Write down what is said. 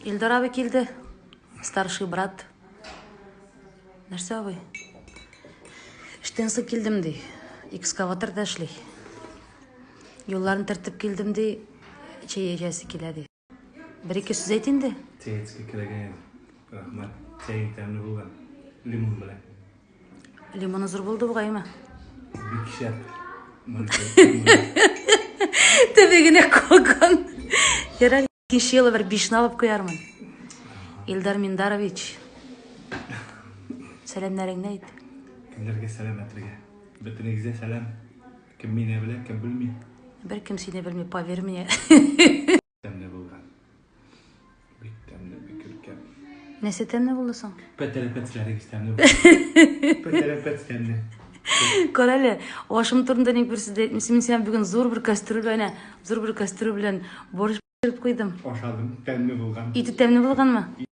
Илдар абый килде. Старший брат. Нәрсә абый? Эштән соң килдем ди. Экскаваторда эшли. Юлларын тертеп килдем ди. Чәй эчәсе килә ди. Бер-ике сүз әйт инде. Чәй эчке киләгән иде. Рәхмәт. Чәең тәмле булган. Лимон белән. Лимоны зур булды бугаймы? Бик шәп. Төбе генә калган. Ярар, икенче елы бер бишне алып куярмын. Илдар Миндарович. Сәламнәреңне әйт. Кемнәргә сәлам әйтергә? Бөтенегезгә сәлам. Кем мине белә, кем белми. Бер кем сине белми, поверь мне. Тәмле булган. Бик тәмле, бик күркәм. Нәрсә тәмле булды соң? Пәтәрәпәцләрегез тәмле булды. Пәтәрәпәц тәмле. Кара әле, ашым турында ник бер сүз дә әйтмисең? Мин сиңа бүген зур бер кастрюль әнә, зур бер кастрюль белән борщ пешереп куйдым. Ашадым, тәмле булган. Ите тәмле булганмы?